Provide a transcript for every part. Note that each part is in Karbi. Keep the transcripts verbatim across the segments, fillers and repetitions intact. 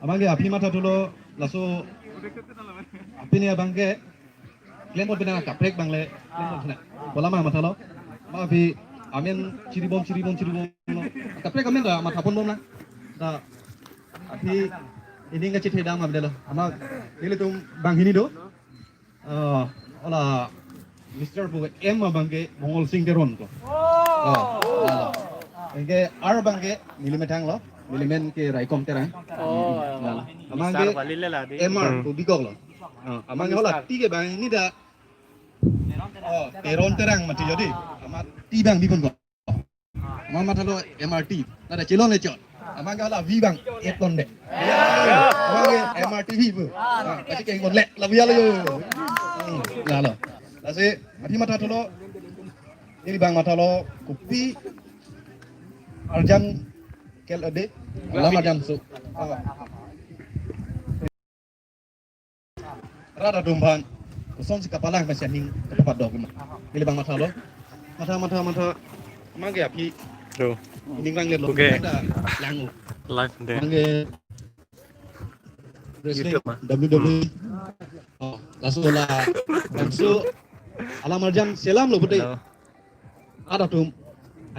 Abangke aphi mathathulo, laso apini abangke klem bot pina kaprek abang le, klem bot pina. Kola ma mathalo. Ma aphi amen chiribom, chiribom, chiribom lo. Kaprek amen ta matha ponbom nang. Ta aphi ining kachethedam abang delo. Ama nelitum banghini do. Ah, hala Mister pu M abangke Mongol Sing Teron ko. Oh, hala. Anke R abangke neli methang lo, neli men ke Raikom Terang. Oh, hala. Amangke Mister Valile la di. M R Hmm. pu bikok lo. Ah, amangke hala T ke banghini ta. Oh, Teron Terang mati jadi. Ama T abang bipon ko. Ama mathalo M R T. Nada chelon le chot. Amangke hala V abang, et lon de. Amangke M R T V pu. Ah, pasi keng lon le, la V hala yo. Hmm, lalo. Lasi, aphi mathathulo, neli abang mathalo, kopi arjan kel ade, alam arjan so. Ah. Rat atum aphan kosonsi kapalang pensi aning kapapadok ma. Neli abang mathalo. Matha, matha, matha. Amangke aphi. Bro. Ining rang le lo. Okay. Kita lang. Live de. Amangke wrestling, YouTube ma. W W E. Oh, laso la. Laso alam arjan selam lo pute. Hello. Rat atum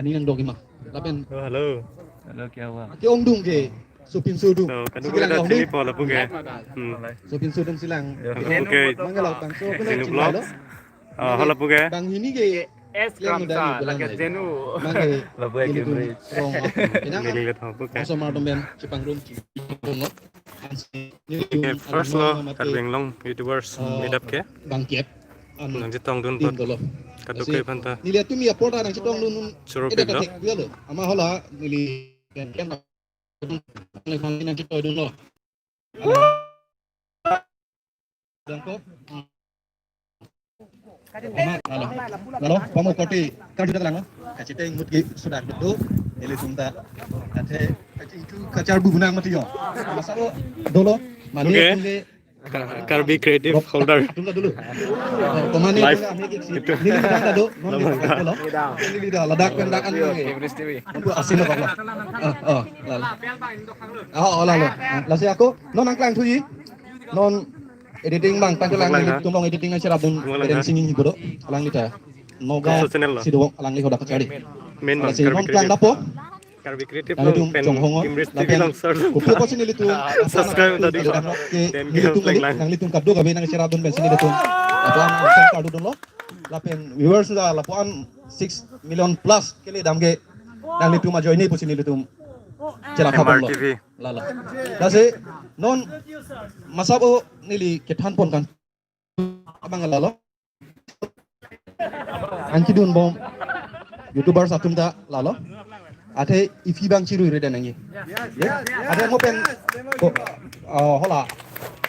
aning nangdok-i ma. Lapen Oh, hello. Hello, kya hua? Ke-ongdung ke sopinso atum. So, kanu Sige kanu lang dah dong sini deh. Po lapu ke. Hmm. Sopinso atum si lang. Ya, lapu ke. Mangga lang bangso Jenu chini Vlogs. Lo. Ah, hala lapu ke. Banghini ke S Kramsa, lake Jenu. Mangga. Lapu ke ini tuh Cambridge. Rong. Ini Ngiling le tho lapu ke. Asomar atum pen chepangrum chi. Okay, first lo, Karbi Anglong YouTubers meetup ke. Bangkep. Nangchetongdun apot kadokave aphanta. Neli atum ya porta nangchetongdun. Choro pilo. Ama hala neli ken ken nangchetongdun dun lo. Dangko. Ama, lalo. Lalo, pamo koti, kan sudah lang. Kachiteng mut ke sudah betul. Nelitum ta. Kate, kachi itu kachar bu benang mati yo. Masa lo, dolo, mane Okay. Ka-, Karbi Creative Holder. Dulu, dulu. Live. Itu. Neli dah ada, non Lamang dah. Neli dah, ladak pendak an. Untuk asin apa? Ah, oh, lalo. Oh, oh, lalo. Lasi ako, non nangklang thuji. Non editing abang, tangke lang Lang, neli ha? Tumong editing nangcherapdun Lang, ha? Beren Singing Higodo, alangli ta. Noga Social channel lo? Sidowong alangli hodak kachari. Main abang, lasi Karbi non klang Creative. Dapo. Karbi Creative Nang lo, itum pen chonghong, Imris T V lapen lo, sir. Kopi apotsi nelitum. Subscribe tadi. Lapen ke Thank you, nelitum lang, kali, lang. Nang nelitum kadokave nangcherapdun pensi nelitum. Lapuan nangcherapdun lo. Lapen viewers sudah lapuan six million plus kali damke. Nanglitum ajoine pusi nelitum cherap M R T V. Hapon lo. Lalo. Lasi non masa-o neli kethan pon kan. Abang lalo. Nangkedunbom YouTubers atum ta lalo. Athe iphi abang chiruire det nangji. Ya. Athe mo pen ko, ah, hala.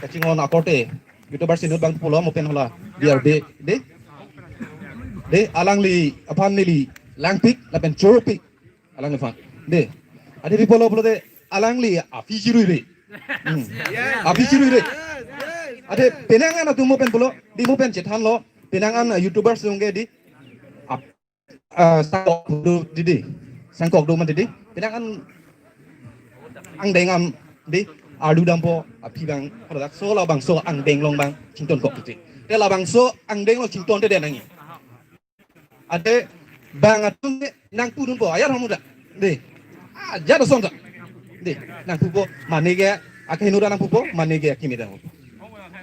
Kachinghon akorte. YouTubers inut abang pulo mo pen hala. Biar de, de. De alangli aphan neli langpik lapen choropik. Alangliphan. De. Athe pi pulo pulote alangli aphi chiruire. Hmm. Aphi chiruire. Athe penang an atum mo pen pulo, di mo pen chethanlo, penang an, uh, YouTubers atum ke di. Ap-, uh, sangkok do di di. Sangkok do mati di. Penang an angdeng an di ardu dampo aphi abang, pada dak so labangso angdeng along abang chington kok di. Te labangso angdeng along chingtonte det nangji. Athe bang atum ke nangpudunpo, ayar hamu ta. De. Ah, jada son ta. De, nangpupo, mane ke, akeheno ta nangpupo, mane ke akimi ta nangpupo.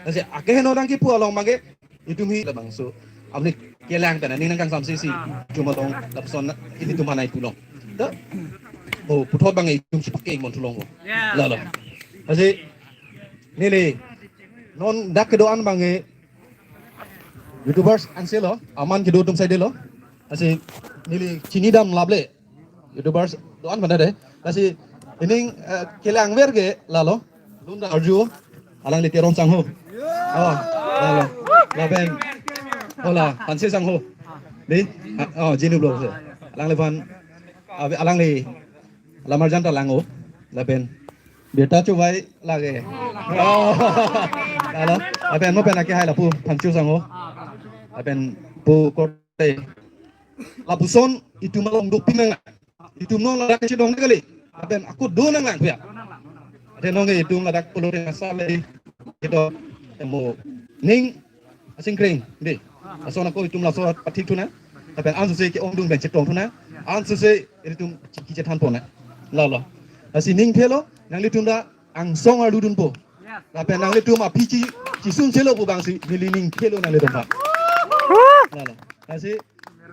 Lasi akeheno nangkipu along abangke, itum hi labangso. Apni kelang pen, aning nangkangsamsi si, cuma tong, lapuson, ilitum anai pulong. Ta, oh, puthot abang itum si pakai mon tulong ko. Ya. Lalo. Lasi, neli, non dak kedo-an abangke, YouTubers ansi lo, aman kedo atum saide lo. Lasi neli chinidam laple. YouTubers do-an mana de. Lasi ining, eh, kelangver ke lalo. Lunda arju. Alangli Teron sangho. Oh, lalo. Lapen. Hola, Hanse sangho. Di? Ha, oh, Jinu Vlogs. Alangliphan. Abi alangli. Alam arjan ta lang-o. Lapen. Birta chuvai lage. Oh. Lalo. Lapen mo pen akehai lapu Phangcho sangho. Lapen pu korte. Lapuson itum along dopik nang. Itum non ladak kachedong kali. Lapen ako do nanglang puya. Ate nonke itum ladak pulote masa le ito mo ning asingkreng dei. Lason ako itum laso pathik thunang. Lapen ansose ke-ongdung pen chetong thunang. Ansose itum chiki chethan ponang. Lalo. Lasi ning thelo, nanglitum ta angsong arlu dunpo. Lapen nanglitum aphi chi, chisun selo pu bangsi neli ning thelo nanglitum aphan. Lalo. Lasi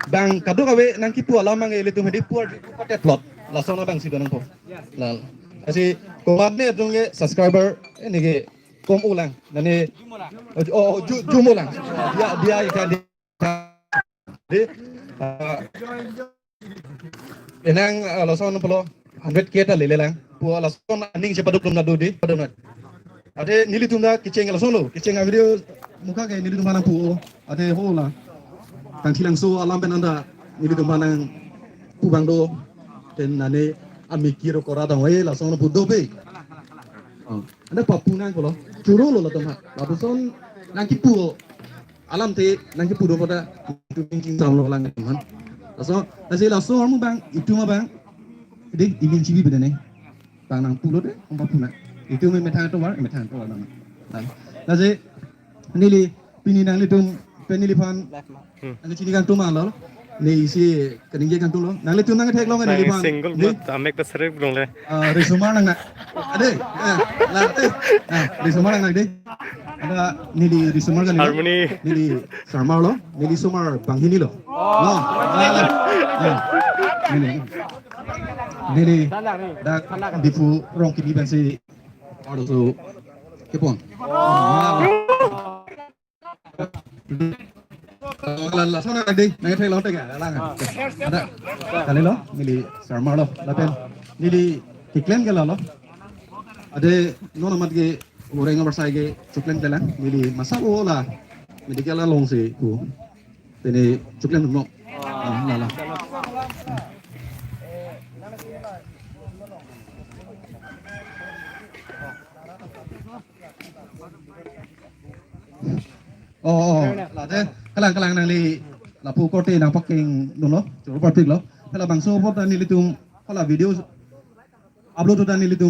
bang kadokave nangkipu alam abang ilitum hedi puar patet plot. Lason abangsi do nangpo. Lalo. Lasi komatne atum ke subscriber, eh, neke kom-o lang. Nane, oh, oh, ju-, jum-o lang. Dia, dia ikan dia. Di, ah, enang, ah, lason pulo hundred K ta lele lang. Pu lason aning chepaduk dum nadu di, paduk nat. Ate nelitum ta kecheng lason lo, kecheng a-video muka ke nelitum aphan nangpu-o. Ate ho la. Kangthilangso alam pen anta nelitum aphan nangpu abang do. Pen nane ami kiro kora dang wai lason pu dope. Oh, anta papu nangkoklo. Choro lo latum ha. Lapuson nangkipu alam te nangkipu do pada itum ning chingsam lo lang man. Laso, lasi laso armu abang, itum abang. Dei, imin chibi bedene. Bang nangpulo dei, om papu nang. Itum methang tovar, methang tovar nang. Lasi, neli, pini nanglitum, pen neliphan. Hmm. Nangchini kangtung ma lo. Ne isi kaningje kangtung lo. Nanglitum nangtheklong nang neliphan. Single dei, but amek ta serep long le. Ah, risomar nang na. Ade, eh, la, eh, ah, risomar nang na dei. Ada neli risomar kan. Harmony. Neli sarmar lo, neli somar banghini lo. No, la, la, la. Neli, neli dak Diphu rong kimi pensi arloso kepon. La, la. La, lason nang dei, nangtheklong te ke, la, la. Ada. Kalilo, neli sarmar lo, lapen neli keklem ke lalo. Ade non amat ke goreng abar sai ke choklem ke lang, neli masa o la medical alongsi pu. Tene choklem no. Ah, la, la. Oh, oh, la te, kalang, kalang nangli lapu korte nangpakeng dunlo, choro parpiklo. Hala bangso apot ta nelitum, hala video upload ta nelitum